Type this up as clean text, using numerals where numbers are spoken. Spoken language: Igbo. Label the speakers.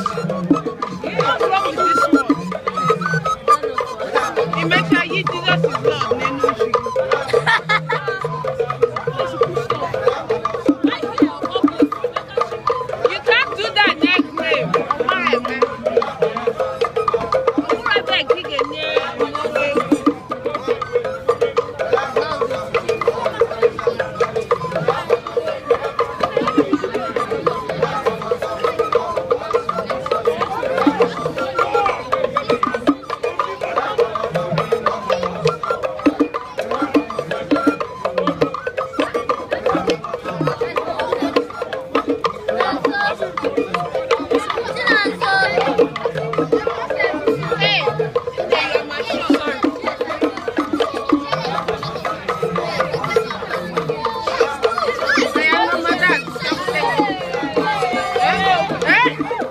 Speaker 1: What's wrong with this one? Imecha yi Jesus is Lord n'enu ji. You can't do that next grave. Why, man? Ọbụrụ ebe ka ị ga-enye nwoke ego. Hey, they are my shop. They are my dad. Eh? Eh?